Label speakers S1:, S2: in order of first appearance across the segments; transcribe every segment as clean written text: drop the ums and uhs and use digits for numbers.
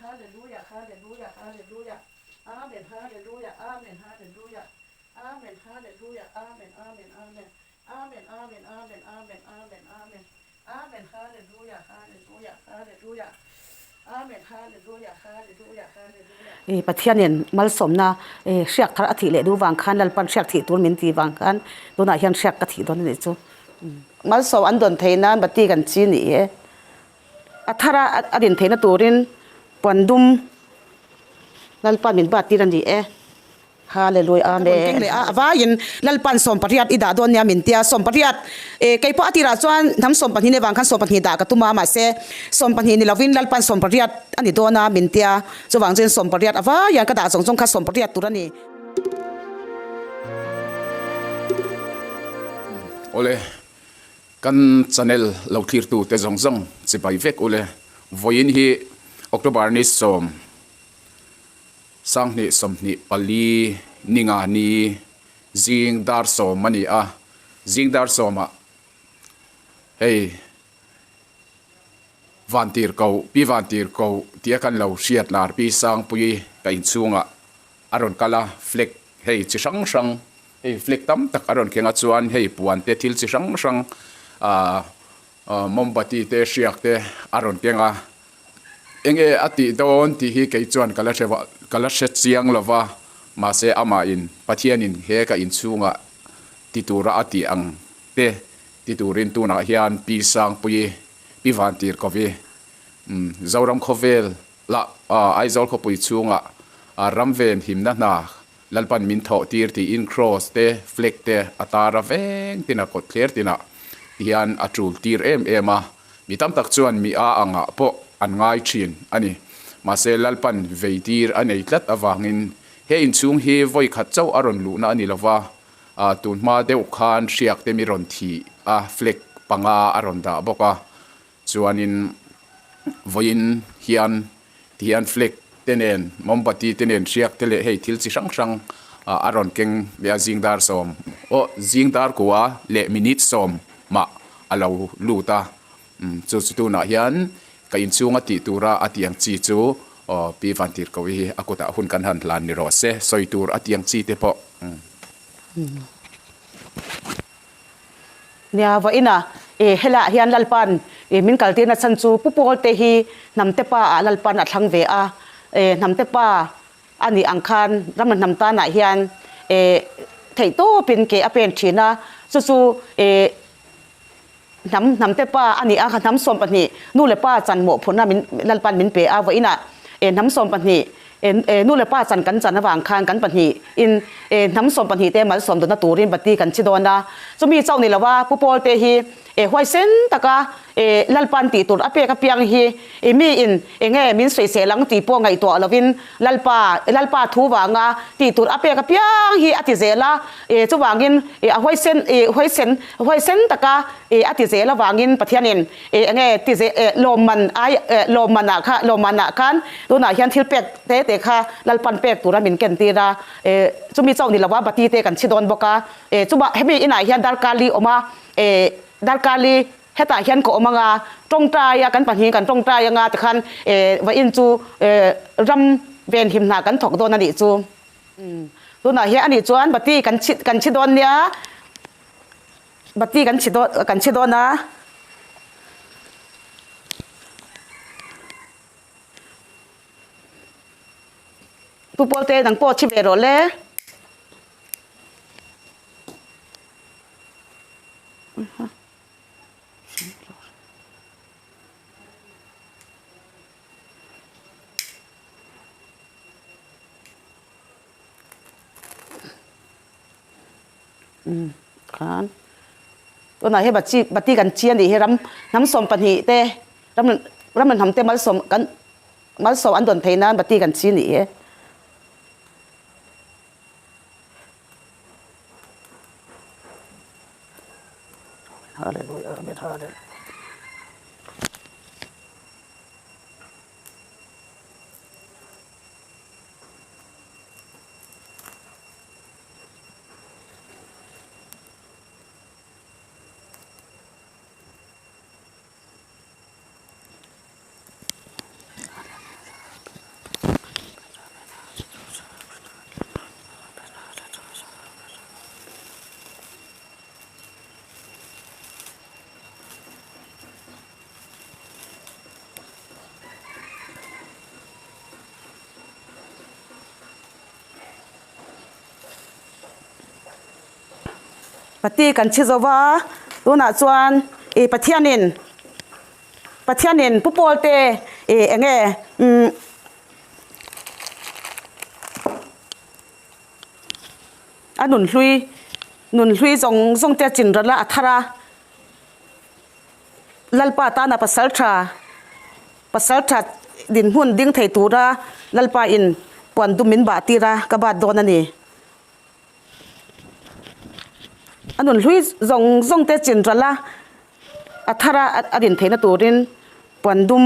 S1: Hallelujah Hallelujah Hallelujah Amen Hallelujah Amen Hallelujah Amen Hallelujah Amen Amen Amen Amen Amen Amen Amen Amen Amen Amen Hallelujah Hallelujah Hallelujah Amen Hallelujah Hallelujah Hallelujah.
S2: I Pathianin malsawmna i hriak thar a thih leh duh vang khan Lalpan hriak thih tur min ti vang khan tunah hian hriak ka thih dawn a nih chu. Malsawm an dawn theih nan bati kan chi ni e. A thar a a din theihna turin puan dum Lalpan min bat tir a ni e. Hallelujah Amen. Leh a vaiin Lalpan sawmpariat i dah dawn nia min tia sawmpariat e kei pawh a tirah chuan hnam sawmpahnih nei vang khan sawmpahnih dah ka tum a mahse sawmpahnih ni lovin Lalpan sawmpariat a ni dawn a min tia chuvang chuan sawmpariat a vaiin ka dah zawng zawng kha sawmpariat tur a ni.
S3: Awle kan channel lo thlirtu te zawng zawng chibai vek ule vawiin hi October ni sawm Sanghnih 24 ninga ni zing dar sawm a ni a, zing dar sawmah hei Vantir ko Pi Vantir ko tia kan lo hriat lar Pi Sangpui ka inchhungah a rawn kal a, flag hei chi hrang hrang hei flag tam tak a rawn keng a chuan hei puan te thil chi hrang hrang ah Mombati te hriak te a rawn keng a, enge a tih dawn tih hi kei chuan ka la hre ka la hre chiang lo va, mahse amahin Pathianin he ka inchhungah ti tura a tih ang te ti turin tunah hian Pi Sangpuii, Pi Vantirkovi, Zoram khawvel la Aizawl khawpui chhungah ram ven himna hna Lalpan min thawh tir tiin Kraws te, Flag te a tar a veng tina kawt thler tinah hian a tul tir em em a, mi tam tak chuan mi a angah pawh an ngai thin a ni. Mahse Lalpan vei tir a nei tlat avangin he inchhung hi vawi khat chauh a rawn luhna a ni lova, tun hma deuh khan hriak te mi rawn thih a, Flag panga a rawn dah bawk a, Chuanin vawiin hian tihian flag te nen mombati te nen hriak te leh hei thil chi hrang hrang a rawn keng leh a zing dar sawm aw zing dar kua leh minute sawm mah a lo lut a chu chu tunah hian ka inchhunga tih tura a tih ang chi chu aw Pi Vantirhkoh-i hi a kutah hun kan han hlan ni rawh se sawi tur a tih ang chi te pawh.
S2: Nia, vawiin a, e, helaiah hian Lalpa'n, e, min kaltirna chhan chu Pu Paul te hi Hnamte Pa ah Lalpa'n a thlang ve a, e, Hnamte Pa a nih ang khan ram la hnam tanah hian, e, theih tawpin ke a pen thin a, chu chu, e, hnam Hnamte Pa a nih a, hnam 12 nu leh pa chan mawhphurhna min Lalpa'n min pe a, vawiin ah, e, hnam 12 Nu leh pa chan kan chan avang khan kan pahnih in hnam 12 te malsawm dawtna turin bati kan chi dawn a. Chumi chauh ni lova Pu Paul te hi huaisen taka Lalpan tih tur a pek apiang hi mi in enge min sawisel ang tih pawh ngaihtuah lovin Lalpa Lalpa thu vanga tih tur a pek apiang hi a ti zel a. Chuvangin a huaisen huaisen huaisen taka a ti zel avangin Pathianin E enge ti ze e lawmman ai e lawmman ah kha lawmman ah khan tunah hian thil pek te te kha Lalpan pek tura min ken tir a e chumi chauh ni lova bati te kan chhi dawn bawk a e chuma hemi inah hian darkar li awm a e darkar li hetah hian ka awm anga tawngtai a kan pahnih kan tawngtai anga tikhan e vawiin chu e ram venhim hna kan thawk dawn a nih chu tunah hian anih chuan bati kan chhi kan chhi dawn nia. Bati kan chhi dawn kan chhi dawn a. Pu Pawlte nang pawh chhi ve rawh le. Khan tunah hi bati bati kan chi a nih hi ram hnam 12 te ram ram hnam te malsawm kan malsawm an dawn theih nan bati kan chi a nih hi. Hallelujah Amen Hallelujah. Pati kan chhi zo va, tunah chuan ih Pathianin Pathianin Pu Pawlte ih eng nge umm a nunhlui nunhlui zawng zawng te a chin ral a a thar a. Lalpa tana pasal tha pasal tha dinhmun ding thei tura Lalpa in puan dum min bah tir a ka bat dawn a ni. A nun hlui zawng zawng te chin ral a a thar a a din theihna turin puan dum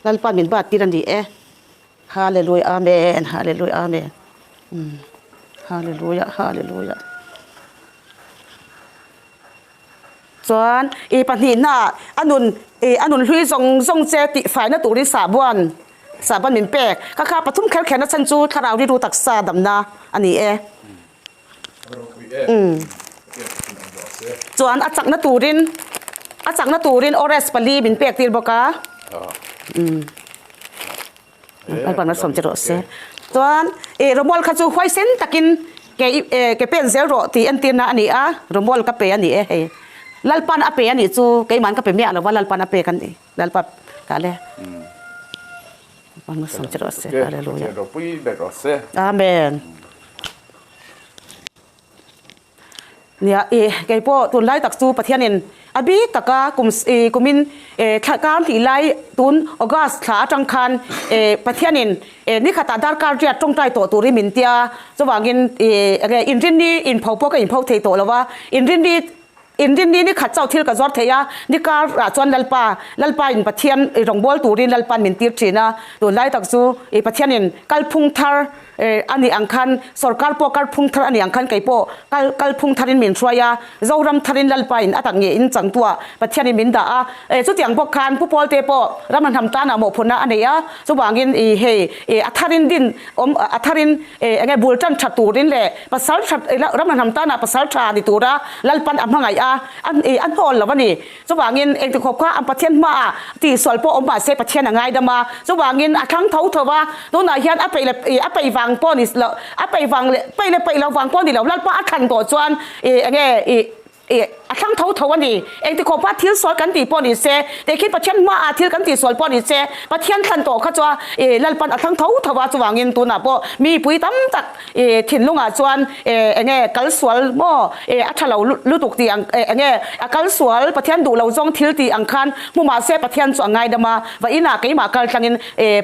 S2: Lalpa min bat tir a ni e. Hallelujah Amen Hallelujah Amen umm Hallelujah Hallelujah. Chuan i pahnihna a nun i a nun hlui zawng zawng che tih faina turin sahbuan sahbuan min pek. Kha kha pathum kher kherna chhan chu thlarau rilru taksa damna a ni e. Umm. Chuan a chakna turin a chakna turin ores pali min pek tir bawk a. Umm. Lalpan a sawm che rawh se. Chuan i Romual kha chu huaisen takin ke i ke pen zel rawh tih entirna a ni a, Romual ka pe a ni e hei. Lalpan a pe a nih chu keiman ka pe miah lo va, Lalpan a pek a ni. Lalpa ka le. Lalpan a sawm che rawh se. Hallelujah. Amen. Nia, i kei pawh tunlai tak chu Pathianin a bik taka kum i kumin e thla kar tih lai tun August thla atang khan e Pathianin e ni khatah darkar riat tawngtai tawh turin min tia, chuvangin i enge inrinni inpho pawh ka inpho thei tawh lo va, inrinni inrinni ni khat chauh thil ka zawr thei a, ni karah chuan Lalpa Lalpa in Pathian i rawngbâwl turin Lalpa'n min tir thin a, tunlai tak chu i Pathianin kalphung thar A nih ang khan sorkar pawh kalphung thar a nih ang khan kei pawh kal kalphung tharin min hruai a, Zoram tharin Lalpa in a tak nge in changtuah Pathianin min dah a, chutiang bawk khan Pu Pawlte pawh ram a hnam tanah mawhphurhna a nei a, chuvangin i hei a tharin din awm a tharin eng nge bul tan tha turin leh pasal tha ram a hnam tanah pasal tha ni tura Lalpan a hmangaih a, a hnawl lo a ni. Chuvangin engti khawp kha an Pathian hmaah tihsual pawh awm mahse Pathian a ngaidam a, chuvangin a thlang tho tho a, tunah hian a peih leh a peih vang pawh ni lo, a peih vang leh peih leh peih lo vang pawh ni lo, Lalpa a thlan tawh chuan ih enge ih ih a thlang tho tho a ni. Engti khawp kha thil sual kan tih pawh ni se, tehkhin Pathian hmaah thil kan tihsual pawh ni se, Pathian thlan tawh kha chuan ih Lalpan a thlang tho tho a, chuvangin tunah pawh mipui tam tak I thinlungah chuan enge kal sual maw a tha lo lutuk tih ang enge a kal sual Pathian duh lo zawng thil tih ang khan hmu mahse Pathian chu a ngaidam a, va inah keimah kal tlangin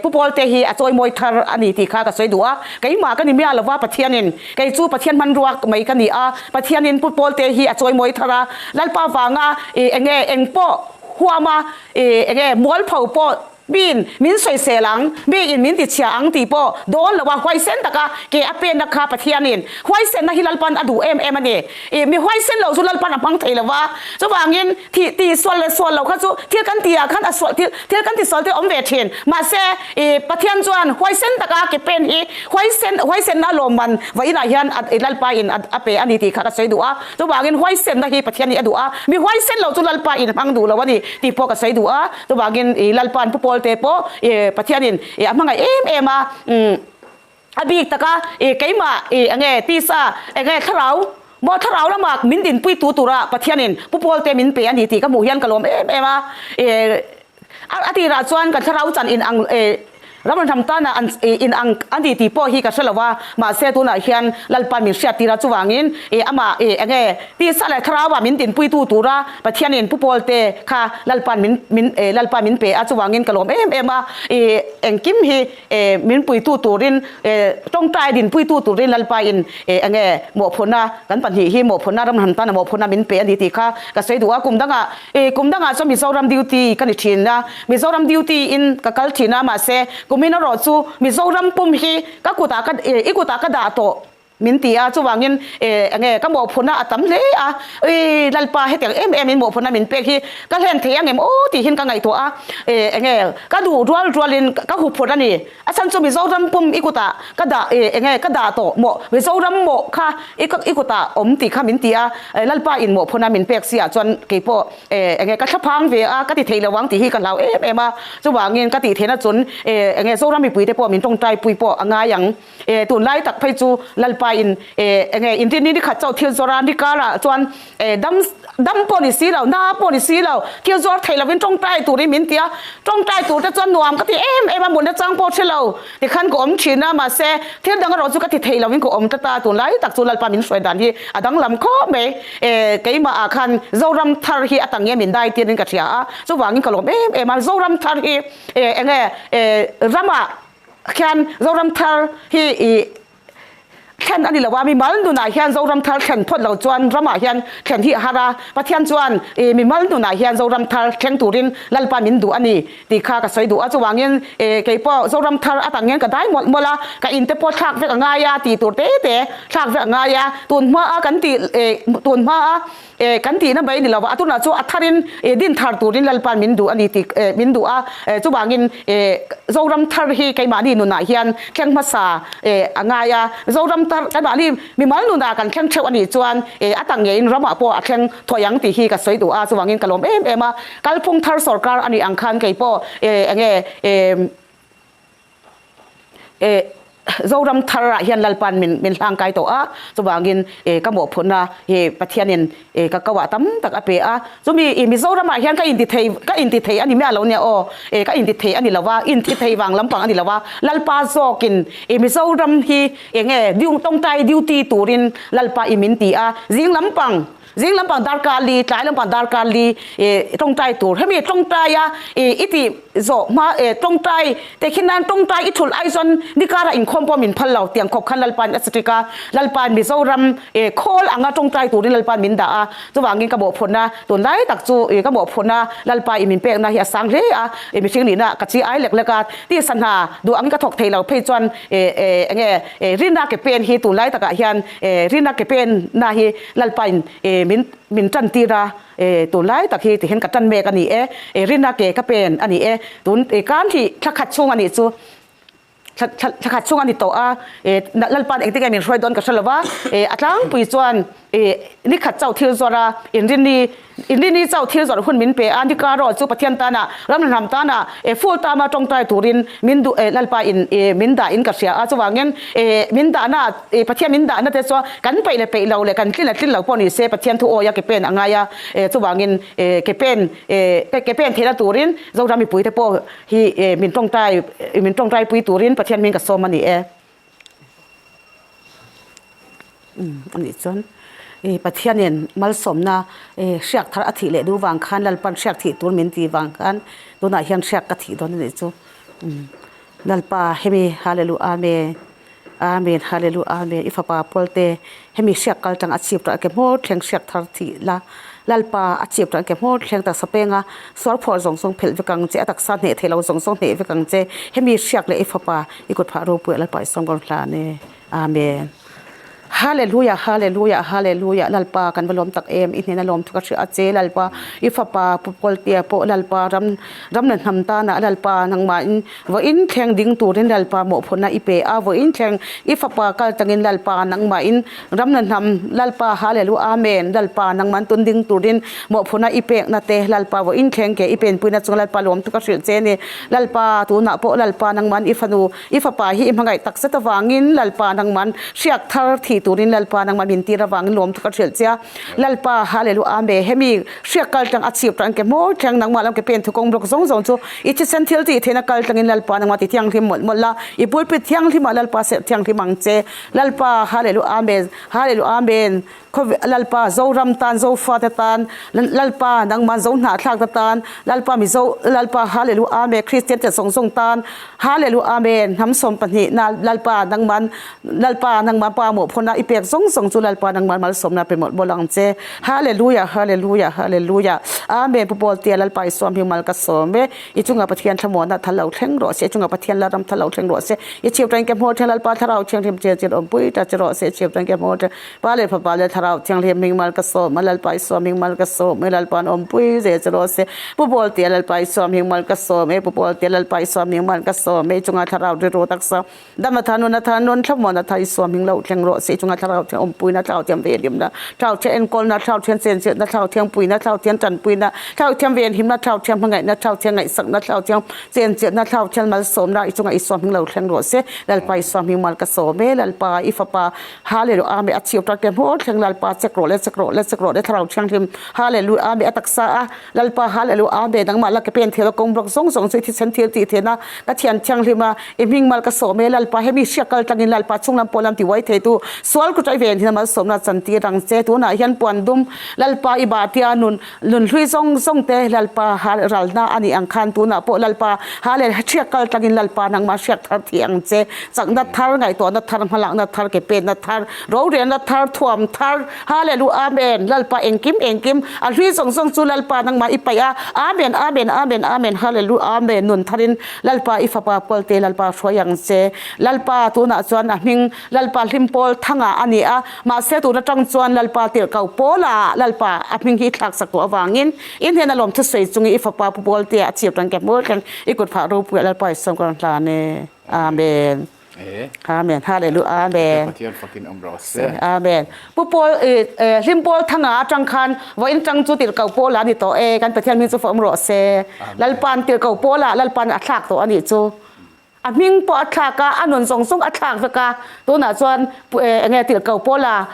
S2: Pu Pawlte hi a chawimawi thar a ni tih kha ka sawi duh a, keimah ka ni miah lova Pathianin kei chu Pathian hmanrua mai ka ni a, Pathianin Pu Pawlte hi a chawimawi thar a, Lalpa vanga enge engpawh huama enge mualpho pawh Miin min sawisel ang, miin min tichhia ang tih pawh dawn lo a, huaisen taka ke a penna kha Pathianin huaisenna hi Lalpan a duh em em a ni. I mi huaisen lo chu Lalpan a hmang thei lo va, chuvangin thih tih sual leh sual lo kha chu thil kan tih ah khan a sual thil thil kan tisual te awm ve thin. Mahse i Pathian chuan huaisen taka ke pen hi huaisen huaisenna lawmman vawiinah hian a Lalpa in a pe a ni tih kha ka sawi duh a. Chuvangin huaisenna hi Pathian hi a duh a, mi huaisen lo chu Lalpa in hmang duh lo a ni tih pawh ka sawi duh a. Chuvangin i Lalpa'n Pu Pawlte pawh i Pathianin i a hmangaih em em a, umm a bik taka i keimah i enge tisa enge thlarau maw thlarau lama min dinpui tu tura Pathianin Pu Pawlte min pe a ni tih ka hmuh hian ka lawm em em a. I a tirah chuan kan thlarau chan in ang i Ram ram tana an in ang a ni tih pawh hi ka hre lo a, mahse tunah hian Lalpa min hriat tir a, chuvangin i amah i enge tisa leh thlarauah min dinpuitu tura Pathianin Pu Pawlte kha Lalpa'n min min Lalpa min pe a, chuvangin ka lawm em em a, i engkim hi min puitu turin tawngtai dinpuitu turin Lalpa in enge mawhphurhna kan pahnih hi mawhphurhna ram ram tana mawhphurhna min pe a ni tih kha ka sawi duh a, kum dangah i kum dangah chuan Mizoram duty ka ni thin a. Mizoram duty in ka kal thin a mahse kumin erawh chu Mizoram pum hi ka kutah ka i kutah ka dah tawh min ti a chuvangin enge ka mawhphurhna a tam hle a ui Lalpa hetiang em em in mawhphurhna min pek hi ka hlen thei angem aw tihin ka ngaihtuah a enge ka duh rual rualin ka huphurh a ni. A chhan chu Mizoram pum i kutah ka dah e enge ka dah tawh maw Mizoram maw kha i i kutah awm tih kha min ti a, Lalpa in mawhphuna min pek si ah chuan keipawh e enge ka thlaphang ve a ka ti thei lo ang tih hi ka hlau em em a, chuvangin ka tih theihna chun e enge Zoram mipui te pawh min tawngtai pui pawh a ngai ang e tunlai tak phei chu Lalpa in enge inrinni ni khat chauh thil zawr a ni karah chuan dam dam pawh ni si lo na pawh ni si lo thil zawr thei lovin tawngtai turin min ti a tawngtai tur te chuan nuam ka ti em em a mutna chang pawh hre lo tikhan ka awm thin a mahse thil dang erawh chu ka ti thei lovin ka awm tlat a tunlai tak chu Lalpa min hruai dan hi a danglam khawp mai keimah ah khan Zoram thar hi a tang nge min dai tirin ka hria a chuvangin ka lawm em em a Zoram thar hi enge ramah Khian Zoram thar hi i thlen a ni lo a, mimal nunah hian Zoram thar thlen phawt lo chuan ramah hian thlen hi a har a, Pathian chuan i mimal nunah hian Zoram thar thleng turin Lalpa min duh a ni tih kha ka sawi duh a, chuvangin i keipawh Zoram thar atang hian ka dai mawlh mawlh a, ka inte pawh thlak vek a ngai a tih tur te te thlak vek a ngai a, tun hma a kan tih tun hma a E, kan tihna mai ni lova, a tunah chu a tharin e, din thar turin Lalpa'n min duh a ni tih e, min duh a. E, chuvangin e, Zoram thar hi keimahni nunah hian thleng hmasa e, a ngai a. Zoram thar keimahni mimal nunah kan thleng theuh a nih chuan e, a tak ngeiin ramah pawh a thleng thuai ang tih hi ka sawi duh a. Chuvangin ka lawm em em a. Kalphung thar sawrkar a nih ang khan kei pawh e, enge e, E Zoram thar ah hian Lalpan min min hlang kai tawh a, chuvangin e ka mawhphurhna hi Pathianin e ka ko ah tam tak a pe a, chumi i Mizoram ah hian ka inti thei ka inti thei a ni miah lo nia aw, e ka inti thei a ni lo va, inti thei vang lampang a ni lo va, Lalpa zawkin i Mizoram hi enge tawngtai duty turin Lalpa i min ti a, zing lampang Zing lampang darkar li, tlai lampang darkar li eh tawngtai tur. Hemi tawngtai a eh i tih zawh hma eh tawngtai te khi nan tawngtai i thulh ai chuan nikara inkhawm pawh min phal lo tiang khawp khan Lalpain a chikik a. Lalpain Mizoram eh khawl anga tawngtai turin Lalpain min dah a. Chuvangin ka mawhphurhna tunlai tak chu eh ka mawhphurhna Lalpa i min pekna hi a sang hle a. Eh mihring nihna ka chi ai lek lek a. Tisa hna duh angin ka thawk thei lo phei chuan eh eh enge eh rinna ke pen hi tunlai takah hian eh rinna ke pen na hi Lalpain e min min tan tir a, e tunlai tak hi tihian ka tan mek a ni e, e rinna ke ka pen a ni e, tun e kan hi thla khat chhung a nih chu thla thla thla khat chhung a ni tawh a, e Lalpain engtin nge min hruai dawn ka hre lo va, e a tlangpui chuan e ni khat chauh thil zawrh a, inrinni inrinni chauh thil zawrh hun min pe a, ni kar erawh chu Pathian tana ram hnam tana e full tama tawngtai turin min duh e Lalpain e min dah in ka hria a, chuvangin e min dahna E Pathian min dahna te chuan kan peih leh peih lo leh kan tlin leh tlin lo pawh ni se Pathian thu awia ke pen a ngai a, e chuvangin e ke pen e ke pen theihna turin Zoram mipui te pawh hi e min tawngtai min tawngtai pui turin Pathian hming ka sawm a ni e. Umm a nih chuan e Pathianin malsawmna e hriak thar a thih leh duh vang khan Lalpan hriak thih tur min tih vang khan tunah hian hriak ka thih dawn a nih chu. Umm Lalpa hemi Hallelu Amen. Amen Hallelu Amen I fapa Pawlte hemi hriak kal tang a chip tah ke hmawr thleng hriak thar thih la Lalpa a chip tah ke hmawr thleng taksa penga sual phuah zawng zawng phelh vek ang che a taksa hneh theih lo zawng zawng hneh vek ang che hemi hriak leh i fapa i kut phah ropui ah Lalpa i sawm ka rawn hlan e Amen Hallelujah Hallelujah Hallelujah Lalpa kan va lawm tak em i hnena lawm thu ka hria a che Lalpa i fapa Pu Pawltea pawh Lalpa ram ram la hnam tana Lalpa nangmah in Vawiin thleng ding turin Lalpa mawhphurhna i pe a, vawiin thleng i fapa kal tangin Lalpa nangmahin ram la hnam Lalpa Hallelu Amen Lalpa nangman tun ding turin mawhphurhna i pekna te Lalpa vawiin thleng ke i penpuina chunga Lalpa lawm chu ka hrilh che ni Lalpa tunah pawh Lalpa nangman i fanu i fapa hi i hmangaih takzet avangin Lalpa nangman hriak thar thih turin Lalpa nangman min tir avangin lawm chu ka hrilh che a Lalpa Hallelu Amen hemi hriak kal tang a chip tang ke hmawr thleng nangmah lam ke pen thukawng blok zawng zawng chu i thisen thil tih theihna kal tlangin Lalpa nangmah ti thianghlim mawlh mawlh la i pulpit thianghlim ah Lalpa serh thianghlim ang che Lalpa Hallelu Amen Hallelu Amen khawvel Lalpa Zoram tan Zofa te tan Lalpa nangmah Zo hnahthlak te tan Lalpa Mizo Lalpa Hallelu Amen Kristian te zawng zawng tan Hallelu Amen hnam 12 na Lalpa nangmah Lalpa nangmah pa mawhphawna i pek zawng zawng chu Lalpa nangmah malsawmna pe mawlh mawlh ang che. Hallelujah Hallelujah Hallelujah Amen Pu Pawltea Lalpa i suam hi mal ka sawm e. I chunga Pathian thlamuanna thal lo thleng rawh se, i chunga Pathian Lalram thal lo thleng rawh se. I chhip tangin ke hmawr thleng Lalpa Thlarau Thianghlim che chin awmpui ta che rawh se. I chhip tangin ke hmawr thleng Pa leh Fapa leh Thlarau Thianghlim hming mal ka sawm a, Lalpa i suam hming mal ka sawm e, Lalpa'n awmpui ze che rawh se. Pu Pawltea Lalpa i suam hming mal ka sawm e, Pu Pawltea Lalpa i suam hming mal ka sawm e, i chunga Thlarau rilru taksa Dam a tha nun a tha nun thlamuan a tha i suam hing loh thleng rawh se. chunga Thlarau Thiang awmpuina, Thlarau Thiang venhimna, Thlarau Thiang enkawlna, Thlarau Thiang chenchilhna, Thlarau Thiang puina, Thlarau Thiang tanpuina, Thlarau Thiang venhimna, Thlarau Thiang hmangaihna, Thlarau Thiang ngaihsakna, Thlarau Thiang chenchilhna, Thlarau Thiang malsawmna i chunga Isua hming lo thleng rawh se. Lalpa Isua hming mal ka sawm e, Lalpa i fapa Hallelu Amen a chhiu tak te hmawr thleng Lalpa chek rawh le chek rawh le chek rawh le Thlarau Thianghlim Hallelu Amen a taksa a Lalpa Hallelu Amen nangmah la ke pen thil a kawng bawk zawng zawng chu i thisen thil tih theihna ka thian thianghlim a i hming mal ka sawm e Lalpa hemi hriak kal tlangin Lalpa chunglam pawn lam ti uai thei tu sual kut a i ven hin a malsawmna chantir ang che tunah hian puan dum Lalpa i bahtia nun Nun hlui zawng zawng te Lalpa ha ralna a nih ang khan tunah pawh Lalpa ha leh hriak kal tlangin Lalpa nangmah hriak thar thih ang che. Chakna thar, ngaihtuahna thar, hmalakna thar, ke penna thar, rorelna thar, thuam thar, Hallelu Amen Lalpa engkim engkim a hlui zawng zawng chu Lalpa nangmah i paih a Amen Amen Amen Amen Hallelu Amen nun tharin Lalpa i fapa Pawlte Lalpa hruai ang che. Lalpa tunah chuan a hming Lalpa hlim pawl thangah a ni a, mahse tun atang chuan Lalpa tirhkau pawlah Lalpa a hming hi i thlak sak tawh avangin i hnen a lawm thusawi chungi i fapa Pu Pawltea a chhip tang ke hmur thleng i kut phah ropuiah Lalpa i sawm ka rawn hlan e. Amen. Amen. Hallelujah. Amen.
S3: Pathian fakin awm rawh se.
S2: Amen. Pu Paul hlim pawl thanga atang khan vawiin tang chu tirhkau pawlah a ni tawh e kan Pathian hming chu fawm rawh se. Lalpan tirhkau pawlah Lalpan a thlak tawh a nih chu. A hming pawh a thlak a, a nun zawng zawng a thlak vek a, tunah chuan eng nge tirhkoh Paula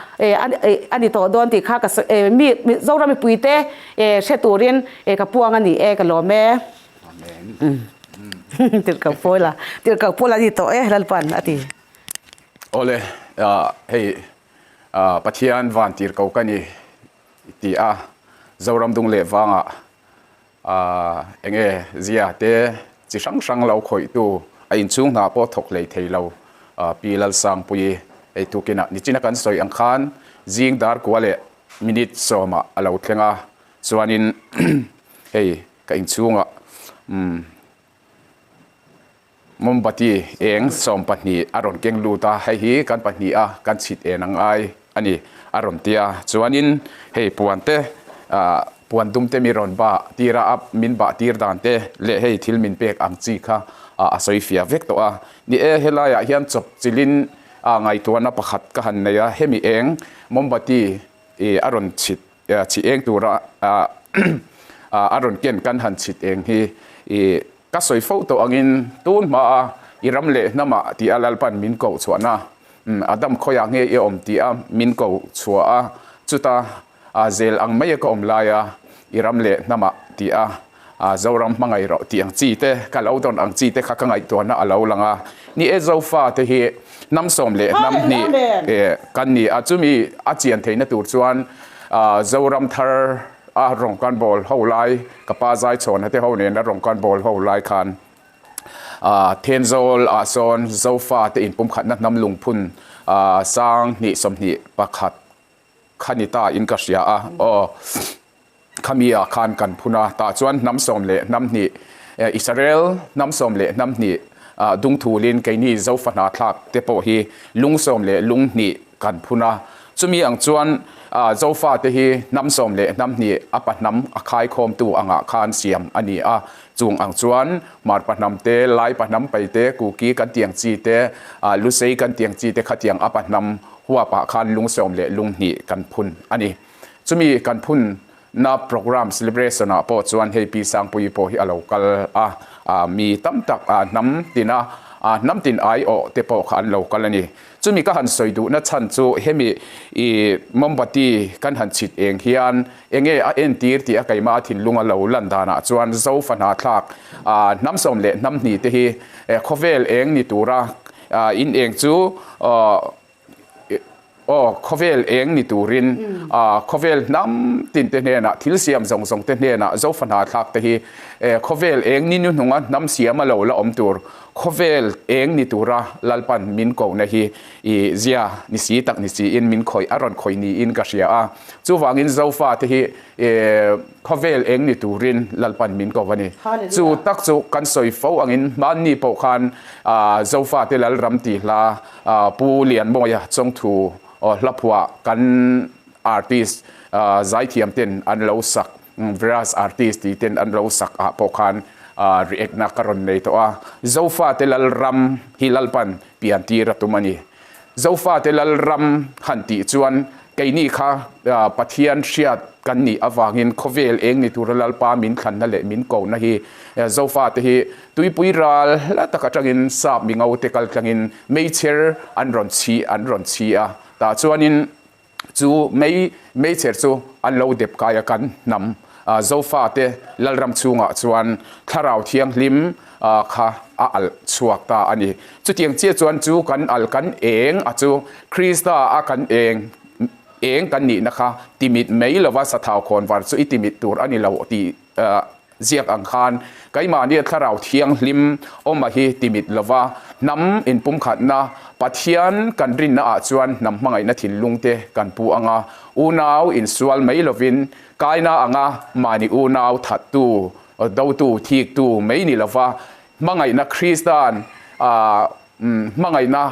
S2: a ni tawh dawn tih kha ka sawi mi Zoram mipuite hre turin ka puang a ni e, ka lawm e.
S3: Amen.
S2: Tirhkoh Paula, tirhkoh Paula a ni tawh e Lalpan a ti.
S3: Awle, hei Pathian van tirhkoh ka ni ti a, Zoram dung leh vangah Ahh enge zia te chi hrang hrang lo khawih tu a inchhung hna pawh thawk hlei thei lo Pi Lalsangpuii ei tukin ah nichina kan sawi ang khan zing dar kua leh minute sawmah a lo thleng a chuanin hei ka inchhungah umm Mombati eng 12 a rawn keng lut a, hei hi kan pahniha kan chhit en ang ai a ni a rawn ti a. Chuanin hei puan te ah puan dum te mi rawn bah tir a, min bah tir dan te leh hei thil min pek ang chi kha a sawi fiah vek tawh a. Ni e, helaiah hian chawp chilin ah ngaihtuahna pakhat ka han nei a, hemi eng mombati ih a rawn chhit chhi eng tura ah a rawn ken kan han chhit eng hi ih Ka sawi fo tawh angin tun hmaa i ram leh hnamah tih a Lalpan min koh chhuahna, Adam khawiah nge i awm tih a min koh chhuah a, chuta zel ang mai a ka awm lai a i ram leh hnamah tih a Zoram hmangaih rawh tih ang chi te, ka lo dawn ang chi te kha ka ngaihtuahna a lo lang a. Ni e Zofa te hi hnam sawm leh hnam hnih kan ni a, chumi a chian theihna tur chuan Zoram thar A rawng kan bawl ho lai, ka pa Zaichhawn te ho nen a rawng kan bawl ho lai khan Thenzawl ah sawn Zofa te inpumkhatna hnam lungphun sang hnih 21 kha ni ta in ka hria a, aw khami ah khan kan phun a, tah chuan hnam sawm leh hnam hnih Israel hnam sawm leh hnam hnih dungthulin keini Zofa hnahthlak te pawh hi lung sawm leh lung hnih kan phun a, chumi ang chuan Zofate hi hnam sawm leh hnam hnih a pahnam a khaikhawmtu angah khan siam a ni a, chung ang chuan Hmar pahnam te, Lai pahnam pai te, Kuki kan tiang chi te, Lusei kan tiang chi te khatiang a pahnam huapah khan lung sawm leh lung hnih kan phun a ni. Chumi kan phun na program celebration ah pawh chuan hei Pi Sangpuii pawh hi a lo kal a, mi tam tak hnam tina hnam tin aiawh te pawh kha an lo kal a ni. Chumi ka han sawi duhna chhan chu hemi i mombati kan han chhit eng hian enge a entir tih a keimah a thinlung a lo lan danah chuan Zofa hnathlak hnam sawm leh hnam hnih te hi khawvel eng ni tura in eng chu Aw, khawvel eng ni turin khawvel hnam tin te hnenah, thil siam zawng zawng te hnenah Zofa hna thlak te hi khawvel eng ni nuhnunga hnam siam a lo la awm tur, khawvel eng ni tura Lalpan min kohna hi i zia ni si tak ni siin min khawih a rawn khawih niin ka hria a. Chuvangin Zofa te hi khawvel eng ni turin Lalpan min ko a ni. Chu tak chu kan sawi fo angin hmanni pawh khan Zofa te Lalram tih hla Pu Lianmawia chawngthu hlaphuah kan artist zaithiam ten an lo sak, Veras artist tih ten an lo sak ah pawh khan react na ka rawn nei tawh a. Zofate Lalram hi Lalpan pian tir a tum a ni. Zofate Lalram han tih chuan keini kha Pathian hriat kan nih avangin khawvel eng ni tura Lalpa min thlanna leh min kohna hi Zofate hi tuipui ral hla tak atangin sap mingo te kal tlangin meichher an rawn chhi an rawn chhi a, tah chuanin Chu mei meichher chu an lo dep kai a kan hnam Zofate Lalram chhungah chuan Thlarau Thianghlim kha a alh chhuak ta a ni. Chutiang chiah chuan chu kan alh kan eng a chu Krista a kan eng eng kan nihna kha timit mai lova sathau khawnvar chu i timit tur a ni lo tih Ziak ang khan keimahnia Thlarau Thianghlim awma hi timit lova hnam inpumkhatna Pathian kan rinna ah chuan hnam hmangaihna thinlung te kan pu anga unau insual mai lovin kaina anga mahni unau thattu, dotu, thiktu mai ni lova hmangaihna Kristan Hmangaihna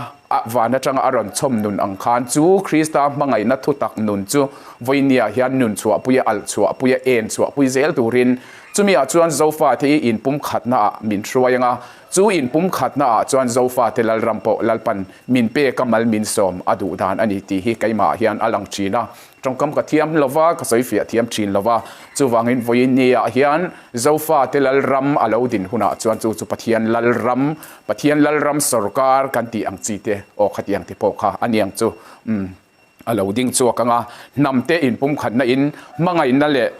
S3: van atanga a rawn chhawm nun ang khan chu Krista hmangaihna thutak nun chu vawinia hian nun chhuahpuia alh chhuahpuia en chhuahpui zel turin chumiah chuan Zofate hi inpumkhatna ah min hruai anga chu inpumkhatna ah chuan Zofate Lalram pawh Lalpan min pek a mal min sawm a duh dan a ni tih hi keimah hian a lang thin a. Tawngkam ka thiam lova, ka sawi fiah thiam thin lova. Chuvangin vawiinniah hian Zofate Lalram a lo din hunah chuan chu chu Pathian Lalram, Pathian Lalram sawrkar kan tih ang chi te, aw khatiang te pawh kha a niang chu umm a lo ding chhuak ang a. Hnamte inpumkhatna in, hmangaihna leh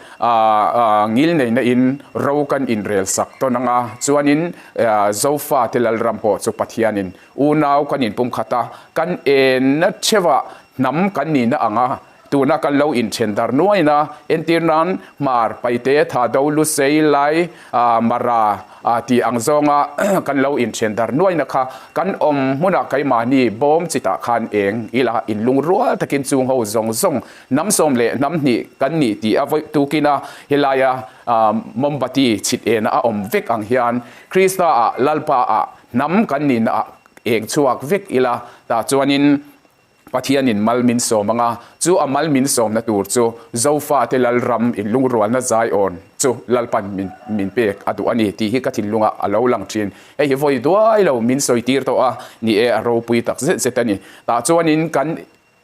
S3: ngilneihna in ro kan inrel sak tawn ang a. Chuanin Zofate Lalram pawh chu Pathianin Unau kan inpumkhat a, kan enna theuhah hnam kan nihna ang a, tuna kan lo inthen dar nuaina entir nan Hmar, Paite, Thado, Lusei, Lai, Mara tih ang zawnga kan lo inthen dar nuaina kha kan awm hmunah keimahni bawm chitah khan eng ila inlungrual takin chung ho zawng zawng hnam sawm leh hnam hnih kan nih tih a vawi tukin a helaia mombati chhit ena a awm vek ang hian Krista-ah Lalpa-ah Hnam kan nihna ah eng chhuak vek ila, tah chuanin Pathianin mal min sawm ang a, chu a mal min sawmna tur chu Zofate Lalram inlungrualna zaiawn chu Lalpan min min pek a duh a ni tih hi ka thinlungah a lo lang thin. Hei hi vawi duai lo min sawi tir tawh a, ni e a ropui tak zet zet a ni. Tah chuanin kan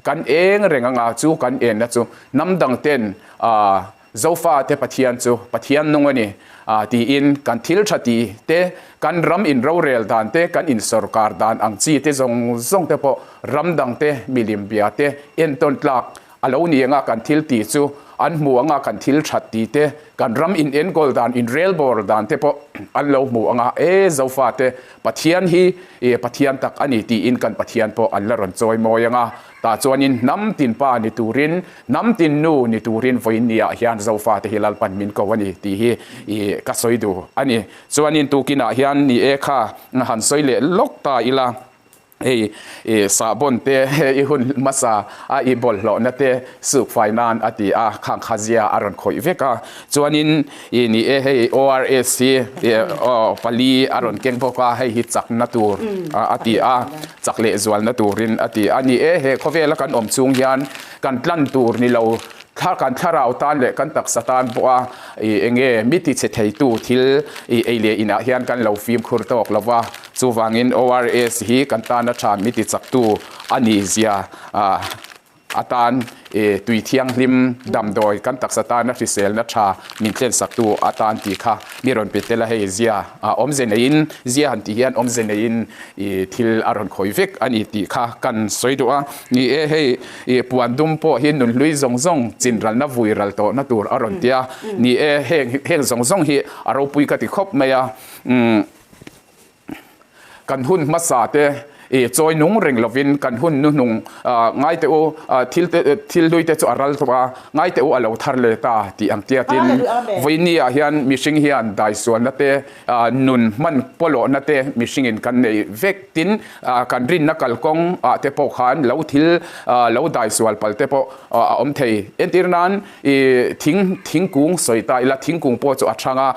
S3: Kan eng reng anga chu kan enna chu hnam dang ten Zofate Pathian chu Pathian nung a ni tiin kan thil tha ti te, kan ram in rorel dan te, kan in sawrkar dan ang chi te zawng zawng te pawh ram dang te milim bia te entawn tlak a lo ni anga kan thil ti chu an hmu anga kan thil that ti te, kan ram in enkawl dan in relbawl dan te pawh an lo hmu anga e Zofate Pathian hi i Pathian tak a ni tiin kan Pathian pawh an la rawn chawi mawi ang a, tah chuanin hnam tin pa ni turin, hnam tin nu ni turin vawiin niah hian Zofate hi Lalpan min ko a ni tih hi i ka sawi duh a ni. Chuanin tukinah hian ni e kha han sawi leh lawk ta ila. Hei i sahbawn te i hun hmasa a i bawlhhlawhna te suk fai nan a ti a, khang kha zia a rawn khawih vek a. Chuanin i ni e hei ORS hi pali a rawn keng bawk a, hei hi chakna tur a ti a, chak leh zualna turin a ti a. Ni e he khawvela kan awm chhung hian kan tlan tur ni lo Thla kan thlarau tan leh kan taksa tan pawha i enge mi ti chhe theitu thil i ei leh inah hian kan lo fimkhur tawk lo va, chuvangin ORS hi kan tana tha mi ti chaktu a nih zia atan i tui thianghlim damdawi kan taksa tana hriselna tha min thlensaktu atan tih kha mi rawn pe tel a, hei zia awmze neiin zia han tih hian awmze neiin i thil a rawn khawih vek a ni tih kha kan sawi duh a. Ni e, hei i puan dum pawh hi nunhlui zawng zawng chinralna vui ral tawhna tur a rawn ti a. Ni e, heng heng zawng zawng hi a ropui ka ti khawp mai a. Umm kan hun hmasa te i chawi nung reng lovin kan hun hnuhnung ngai teh u thil te thil hlui te chu a ral tawh a, ngai teh u a lo thar leh ta tih ang tiatin vawinia hian mihring hian daisualna te Nun hman pawlawhna te mihringin kan nei vek tin kan rinna kalkawng ah te pawh khan lo thil lo dai sual pal te pawh a awm thei. Entir nan i thing thingkung sawi ta ila thingkung pawh chu a thang a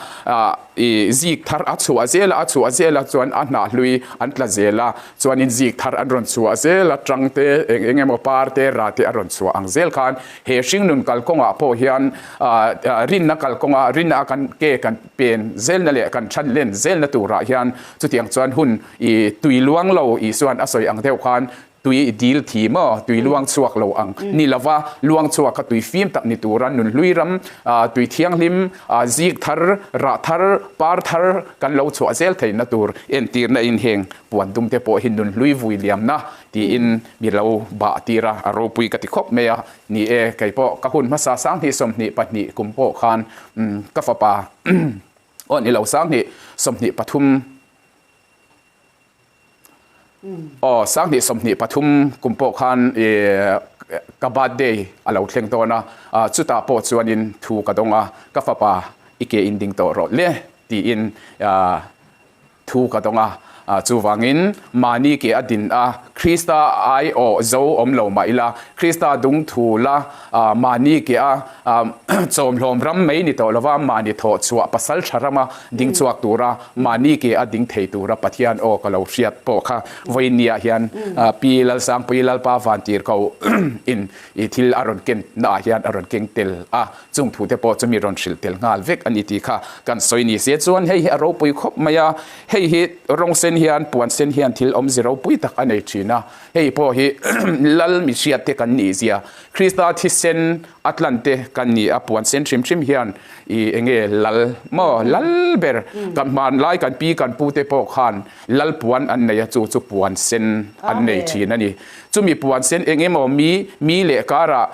S3: i zik thar a chhuah zel a a chhuah zel a chuan a hnah hlui an tla zel a chuanin zik thar an rawn chhuah zel a tang te eng eng emaw par te ra te a rawn chhuah ang zel khan he hringnun kalkawngah pawh hian rinna kalkawnga rinna a kan ke kan Pen zelna leh kan than len zelna turah hian chutiang chuan hun i tui luang lo Isuan a sawi ang deuh khan Tui dil thi maw, tui luang chhuak lo ang ni lova, luang chhuak kha tui fim tak ni tura nunhlui ram, tui thianghlim, zik thar, rah thar, par thar kan lo chhuah zel theihna tur entirna in heng puan dum te pawh hi nunhlui vui liamna tiin mi lo bah tir a, a ropui ka ti khawp mai a. Ni e, kei pawh ka hun hmasa 20 22 kum pawh khan ka fapa aw ni lo 2023 Aw, 2023 kum pawh khan ka birthday a lo thleng dawn a, chutah pawh chuanin thu ka dawng a, ka fapa i ke in ding tawh rawh le tiin thu ka dawng a, chuvangin mahni ke a din a, Krista aiawh zo awm lo mah ila, Krista dung thu la mahni ke a chawmhlawm ram mai ni tawh lova mahni thawh chhuah pasal tha rama ding chhuak tura mahni ke a ding thei tura Pathian aw ka lo hriat pawh kha vawiinniah hian Pi Lalsangpui Lalpa Vantirhko in i thil a rawn ken naah hian a rawn keng tel a, chung thu te pawh chu mi rawn hrilh tel nghal vek a ni tih kha kan sawi ni se chuan hei hi a ropui khawp mai a, hei hi rawng sen hian puan sen hian thil awmze ropui tak a nei thin a, hei pawh hi Lal mihriat te kan nih zia Krista thisen a tlan te kan ni a, puan sen hrim hrim hian i enge lal maw lal ber kan hmanlai kan pi kan pu te pawh khan lal puan an nei a, chu chu puan sen an nei thin a ni. Chumi puan sen eng emaw mi mi leh karah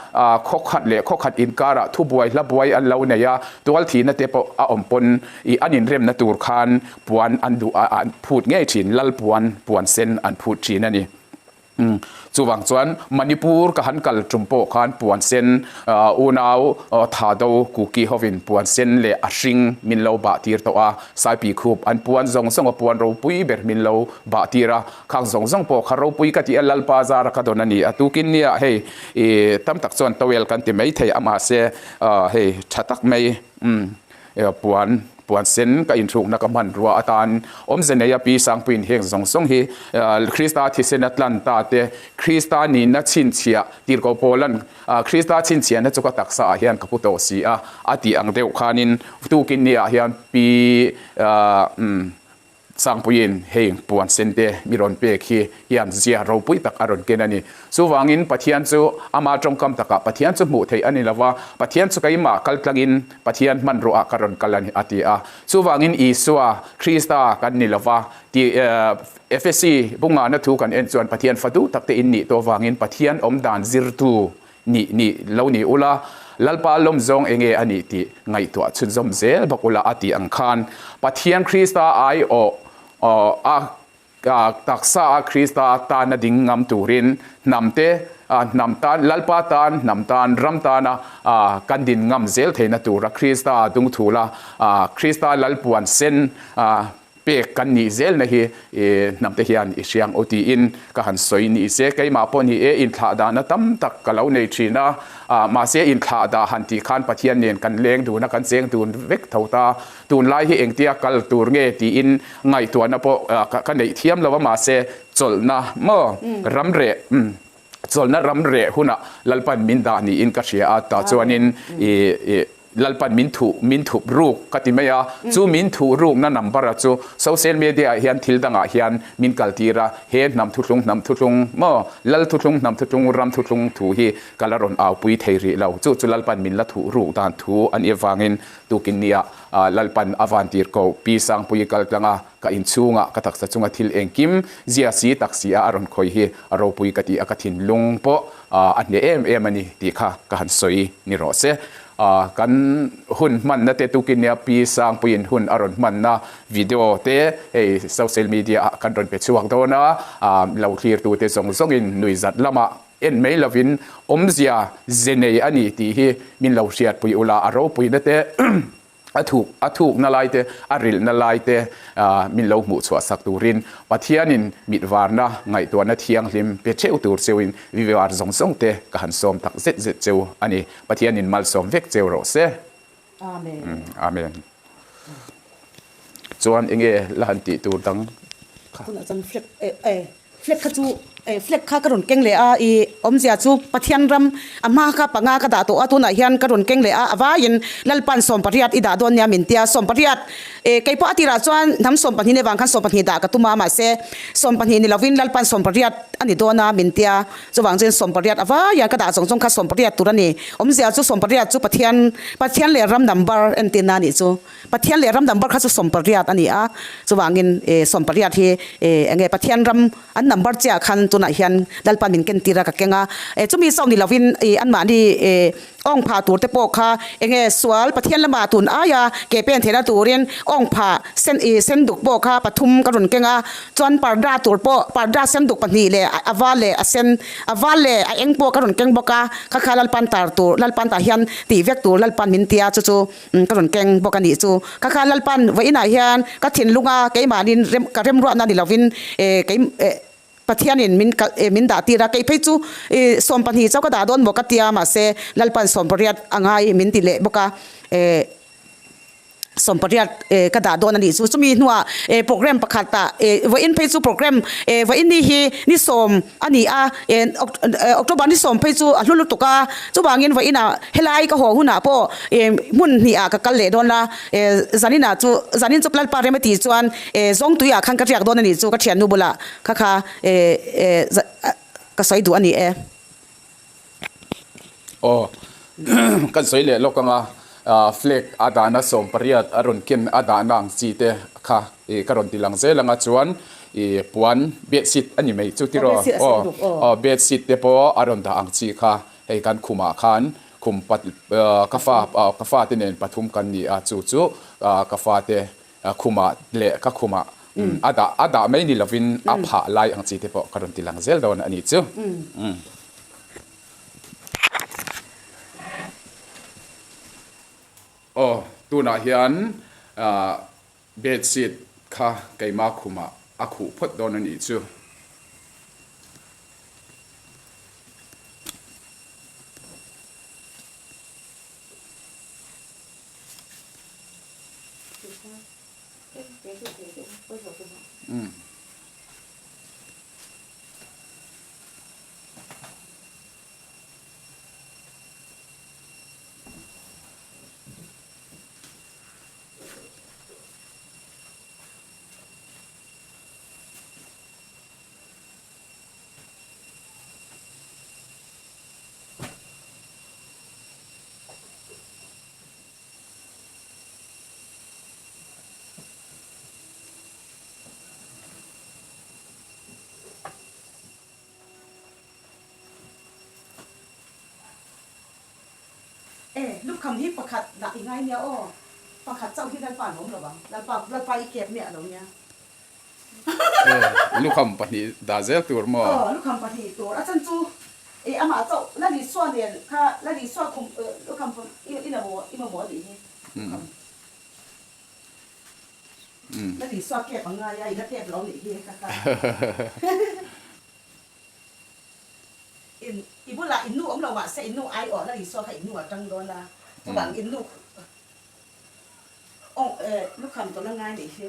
S3: khaw khat leh khaw khat inkarah thubuai hla buai an lo nei a, tual thihna te pawh a awm pawn i an inremna tur khan puan an duh a an phut ngei thin, lal puan puan sen an phut thin a ni. Chuvang chuan Manipur ka han kal tum pawh khan puan sen unau Thado Kuki hovin puan sen leh a hring min lo bah tir tawh a, Saipi khup an puan zawng zawng a puan ropui ber min lo bah tir a, khang zawng zawng pawh kha ropui ka tih a Lalpa zara ka dawn a ni a, tukin nia hei tam tak chuan towel kan ti mai thei a mahse hei tha tak mai Puan, puan sen ka inhrukna ka hmanrua atan awmze nei a Pi Sangpuiin heng zawng zawng hi Krista thisen a tlan ta te, Krista nihna chhinchhiah tirhkoh Paula'n Krista chhinchhiahna chu ka taksa ah hian ka pu tawh si a, a tih ang deuh khanin tukin ni ah hian Pi Sangpuiin hei puan sente mi rawn pek hi hian zia ropui tak a rawn ken a ni. Chuvangin Pathian chu ama tawngkam takah Pathian chu hmuh theih a ni lo va, Pathian chu keimah kal tlangin Pathian hmanruahah ka rawn kal a ni a ti a. Chuvangin Isua, Krista kan ni lo va tih Efesi bungahna thu kan en chuan Pathian fa duh takte in nih tawh avangin Pathian awmdan zirtu Nih nih lo ni ula, Lalpa lawm zawng enge a nih tih ngaihtuah chhunzawm zel bawk ula a tih ang khan Pathian Krista aiawh a taksa a Krista tana ding ngam turin hnam te hnam tan Lalpa tan hnam tan ram tana kan din ngam zel theihna tura Krista dungthula Krista Lalpuan sen Pek kan nih zelna hi hnamte hian i hriang aw tiin ka han sawi ni se, keimah pawh ni e inthlah dahna tam tak ka lo nei thin a, mahse inthlah dah han tih khan Pathian nen kan leng dun a, kan cheng dun vek tho ta, tunlai hi engtia kal tur nge tiin ngaihtuahna pawh ka neih thiam lo a, mahse chawlhna maw ramreh chawlhna ramreh hunah Lalpan min dah niin ka hria a, tah chuanin i Lalpan min thuh, min thup ruk ka ti mai a, chu min thuh rukna number a chu social media ah hian thil dangah hian min kal tir a, he hnam thuthlung hnam thuthlung maw Lal thuthlung hnam thuthlung ram thuthlung thu hi ka la rawn aupui thei rih lo, chu chu Lalpan min la thuh ruk dan thu a nih avangin tukin nia Lalpan a van tir ko Pi Sangpuii kal tlang a, ka inchhungah ka taksa chunga thil engkim zia si tak si a a rawn khawi hi a ropui ka ti a, ka thinlung pawh a hneh em em a ni tih kha ka han sawi ni rawh se. Kan hun hmanna te tukin nia Pi Sangpuiin hun a rawn hmanna video te hei social media ah kan rawn pe chhuak dawn a, lo thlirtute zawng zawngin nuihzat lamah en mai lovin awmzia ze nei a ni tih hi min lo hriatpui ula a ropuina te A thuk a thukna lai te, a rilhna lai te min lo hmuh chhuah sak turin Pathianin mitvarna ngaihtuahna thianghlim pe theuh tur cheuin vivar zawng zawng te ka han sawm tak zet zet cheu a ni. Pathianin malsawm vek cheu rawh se.
S2: Amen.
S3: Amen. Chuan enge la han tih tur dang
S2: kha? Tunah chuan flag eh eh flag kha chu. Flag kha ka rawn keng leh a, i awmzia chu Pathian ram a hma kha panga ka dah tawh a, tunah hian ka rawn keng leh a, a vaiin Lalpa'n sawmpariat i dah dawn nia min tia, sawmpariat kei pawh a tirah chuan hnam sawmpahnih nei vang khan sawmpahnih dah ka tum a, mahse sawmpahnih ni lovin Lalpa'n sawmpariat a ni dawn a min tia, chuvang chuan sawmpariat a vaiah ka dah zawng zawng kha sawmpariat tur a ni, awmzia chu sawmpariat chu Pathian Pathian leh ram number entirna a nih chu. Pathian leh ram number kha chu sawmpariat a ni a, chuvangin sawmpariat hi eng nge Pathian ram an number chiah khan tunah hian Lalpa min ken tir a ka keng a, chumi chauh ni lovin anmahni awng phah tur te pawh kha eng nge sual Pathian lamah tun aia ke pen theihna turin awng phah sen sen duk pawh kha pathum ka rawn keng a, chuan parda tur pawh parda sen duk pahnih leh a val leh a sen a val leh a eng pawh ka rawn keng bawk a, kha kha Lalpan tar tur Lalpan tah hian tih vek tur Lalpan min tia chu chu. Ka rawn keng bawk a nih chu. Ka kha Lalpan vawiinah hian ka thinlunga keimahnin rem ka remruahna ni lovin kei Pathianin min kal min dah tir a, kei phei chu 12 chauh ka dah dawn maw ka tia mahse Lalpan 18 a ngai min ti leh bawk a. 18 ka dah dawn a nih chu. Chumi hnuah program pakhatah vawiin phei chu program vawiin ni hi ni sawm a ni a, October ni sawm phei chu a hlu lutuk a, chuvangin vawiinah helai ka haw hunah pawh hmun hnihah ka kal leh dawn la, zaninah chu zanin chu Lalpa rem a tih chuan Zawngtuiah khan ka riak dawn a nih chu ka thiannu bulah kha kha ka sawi duh a ni e.
S3: Aw kan sawi leh lawk anga flag a dahna 18 a rawn ken a dahna ang chi te kha ka rawn ti lang zel anga chuan ih puan bedsheet a ni mai chu tiraw aw aw bedsheet te pawh a rawn dah ang chi kha hei kan khumah khan khum pat ka fa ka fa te nen pathum kan ni a chu chu ka fa te Khumah leh ka khumah a dah a dah mai ni lovin a phah lai ang chi te pawh ka rawn ti lang zel dawn a ni chu. Aw, tunah hian bedsheet kha keima khumah a khuh phawt dawn a nih chu.
S2: E, lukham hi pakhat dah i ngai nia aw, pakhat chauh hi Lalpa an awm lo ang, Lalpa, Lalpa i kep miah lo nia.
S3: E, lukham pahnih dah zel tur maw?
S2: Aw, lukham pahnih tur, a chan chu e amah chauh Lal Isua nen kha Lal Isua khum lukham i la maw i mamawh a nih hi lukham. Lal Isua kep ang ngai a, i la kep lo nih hi ka kha. In i bulah in nu awm lo mahse in nu ai awh Lal Isua kha in nu a tang dawn a, chuvang in nu Aw eh lukham tawlh a ngai nih hi.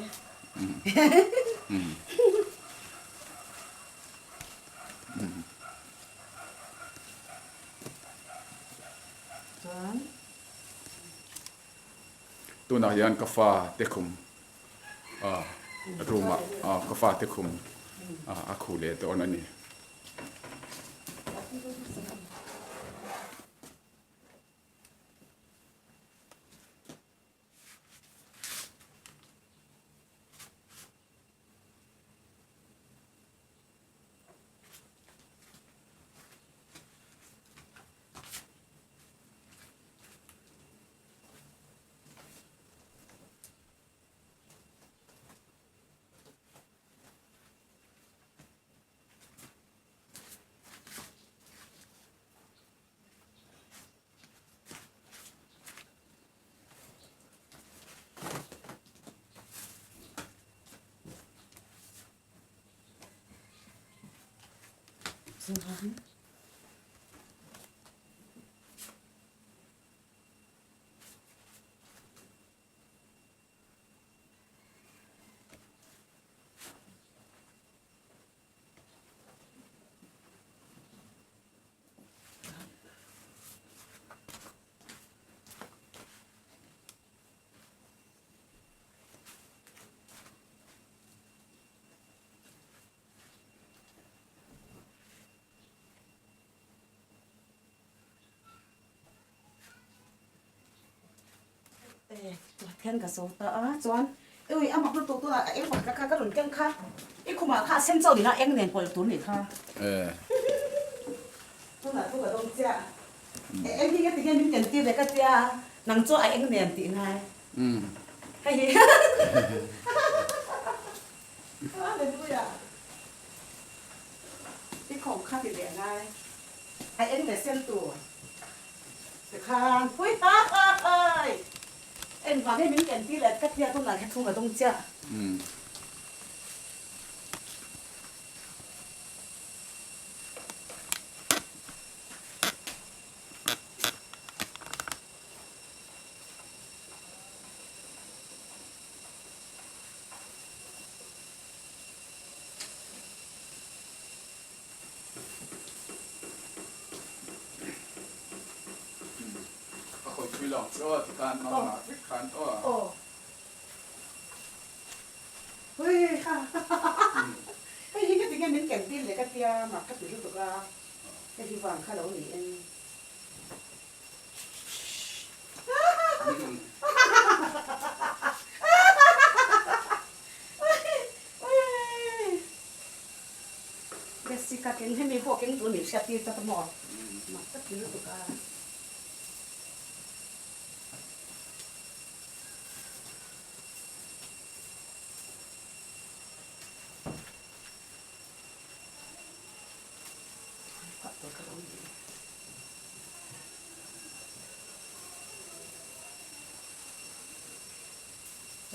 S2: Chuan.
S3: Tunah hian ka fa te khum room ah ka fa te khum a khuh leh dawn a ni.
S2: Khian ka zo ta a, chuan ui a mak lutuk tunah a eng pakhat kha ka rawn keng kha, i khumah kha a sen chauh nila eng nen pawlh tur nih kha. Tunah chu ka dawng chiah, eng hi nge ti hian min ken tir leh ka tia, nang chu a eng nen tih ngai. Hei hi Hallelujah i khawm kha ti leh ngai, a eng leh sen tur. Tikhan pui ha ha hai! Engvang hi min ken tir leh ka tia tunah kha thung a dawng chiah.
S3: Ka hawi thui lo chu aw tikhan mangah vek khan aw.
S1: Aw. Hui ha hei hi ka tinge min ken tir leh ka tia mak ka ti lutuk a hei hi vang kha lo ni en. Jessica keng hemi pawh keng tur min hriat tir ta maw? Mak tak ti lutuk a.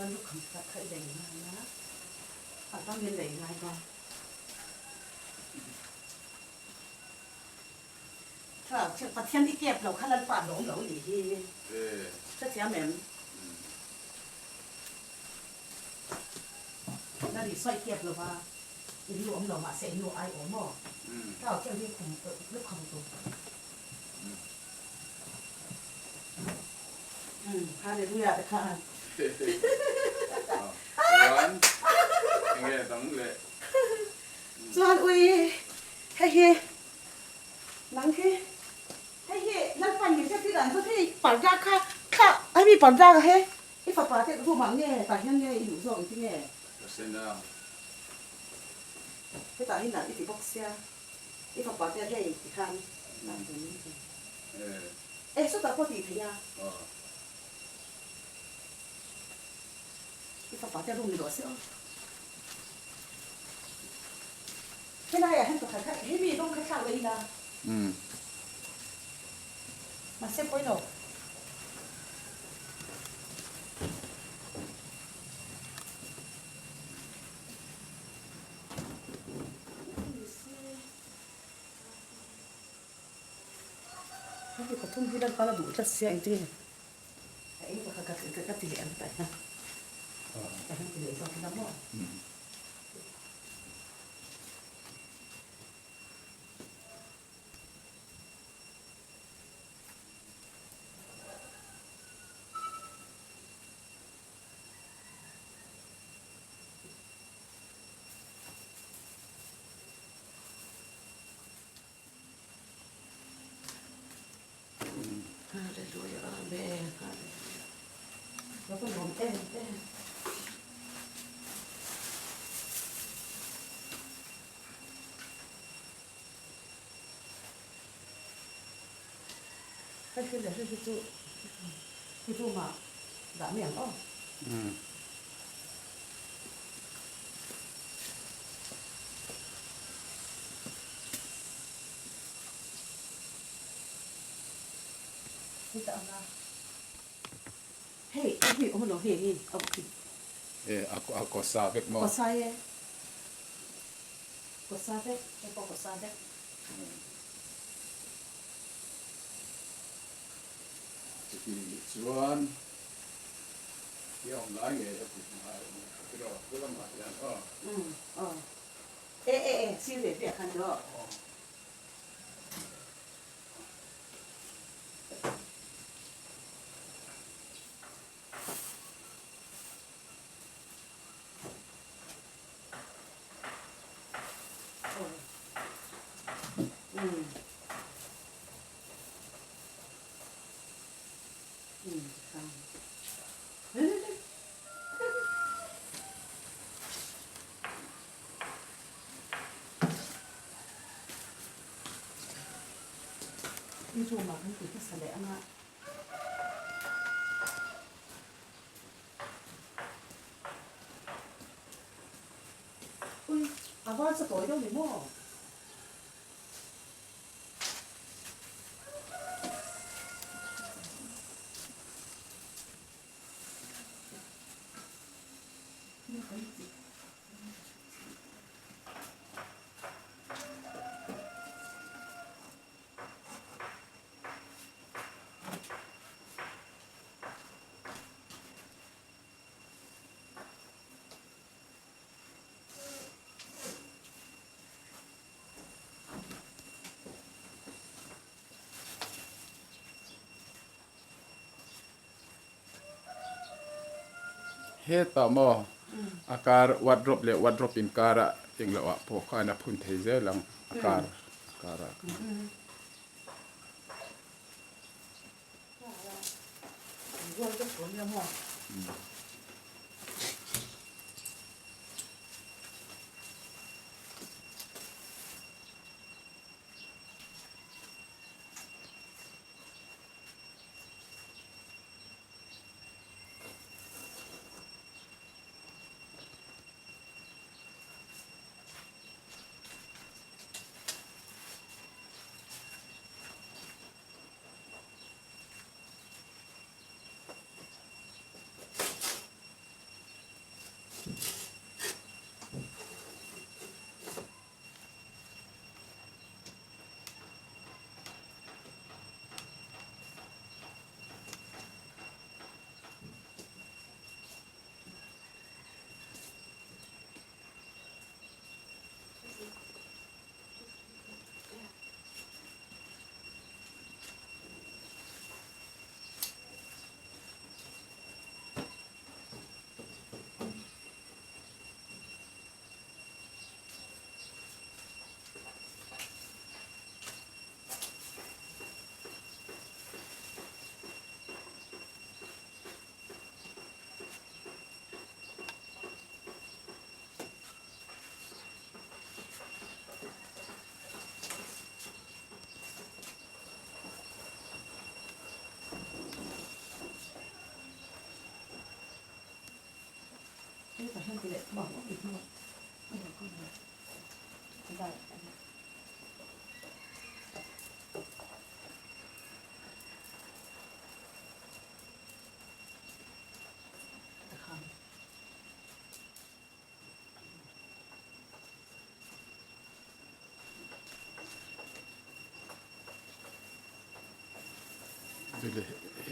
S1: Chuan lukham pakhat kha i lei ngai a, a dangin lei ngai bawk. Thlarau thiang Pathian i kep lo kha Lalpa an awm lo nih hi hrethiam em? Lal Isua i kep lova i nu awm lo mahse i nu ai awm maw? Thlarau thiang hi khum lukham tur. Hallelujah te khan.
S3: Chuan enge dang leh.
S1: Chuan ui hei hi nang hi hei hi Lalpan min hriat dan chu hei parda kha kha hemi parda kha he i fapa te room ah nge tah hian nge i duh zawk engtin nge.
S3: Ka sen a.
S1: Hetah hi nalh i ti bawk sia i fapa te hei tikhan E sawtah pawh tih theih a. I fapa te room ni rawh se aw. Helaiah hian pakhat kha hemi rawng kha thlak leh ila. Mahse pawi lo. Heti pathum hi Lalpa la duh tlat sia engtin nge a eng pakhat ka ka ti leh ang tah hian tah hian ti leh zawk ila maw. Hallelujah Amen Hallelujah Ka va lawm em em. Hei hi leh hei hi chu i room ah dah mai ang aw. Hei hei awm lo hei hei a khi.
S3: E a a kaw sa vek maw?
S1: Kaw sa e. Kaw sa vek, hei pawh kaw sa vek.
S3: Chuti chuan i awm lai ngei a put ngai a ni a tiraw chu lamah hian aw.
S1: Umm aw. E e e sir ve ve khan chu. I room ah kan ti hmasa leh anga. Ui, a var chu tawi deuh ni maw?
S3: Hetah maw a kar wardrobe leh wardrobe inkara englo ah pawh khan a phun thei zel ang a kar a karah khan.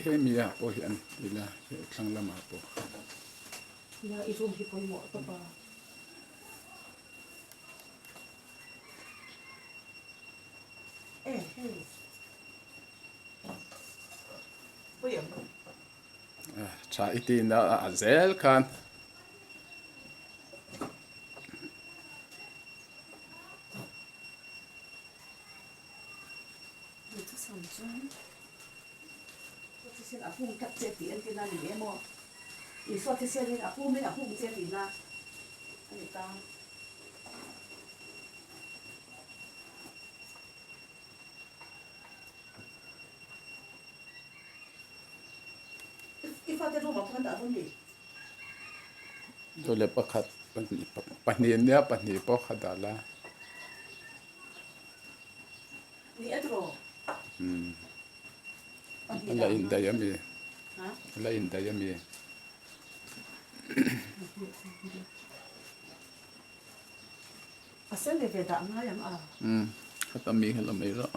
S3: Hemi ah pawh hian ila thlang lamah pawh khan.
S1: Nia i room hi pawimawh tawp a. E hei pawi ang.
S3: Tha i tina a zel khan.
S1: Thisen a hung tlat che tih entir na ni em aw? Isua thisenin a pumin a hung che tihna a ni ta. I fate room ah pawh kan dah dawn mi?
S3: Toilet pakhat pahnih nia pahnih pawh kha dah la.
S1: Ni e tiraw?
S3: A la indaih a mi? A la indaih a mi?
S1: A sen ve ve dah ngai ang a.
S3: Khat a mi kha la mai rawh.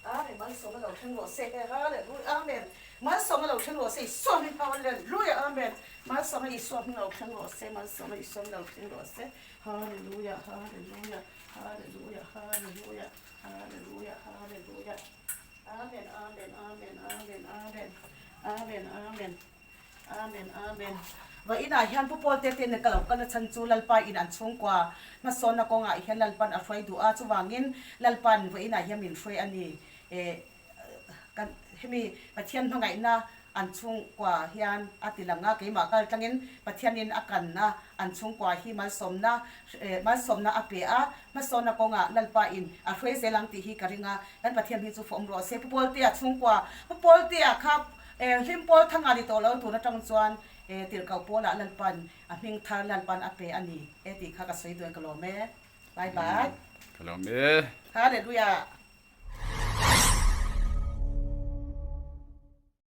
S1: Amen Malsawmna lo thleng rawh se Hallelujah Amen Malsawmna lo thleng rawh se Isua hming Hallelujah Amen Malsawmna Isua hming lo thleng rawh se Malsawmna Isua hming lo thleng rawh se Hallelujah Hallelujah Hallelujah Hallelujah Hallelujah Hallelujah Amen Amen Amen Amen Amen Amen Amen Amen Amen. Va inah hian Pu Paul te ten ka lo kal na chhan chu Lalpa in an chhungkua hmasawnna kawngah hian Lalpan a hruai duh a, chuvangin Lalpan va inah hian min hruai a ni. Eh kan hemi Pathian hmangaihna an chhungkua hian a ti lang a, keimah kal tlangin Pathianin a kanna an chhungkua hi malsawmna malsawmna a pe a, hmasawnna kawngah Lalpa in a hruai zel ang tih hi ka ring a, kan Pathian hming chu fawm rawh se. Pu Pawltea chhungkua Pu Pawltea kha Hlim pawl thanga ni tawh lo tun atang chuan tirhkoh pawlah Lalpan a hming thar Lalpan a pe a ni e tih kha ka sawi duai ka lawm e. Bye bye.
S3: Ka lawm e.
S1: Hallelujah.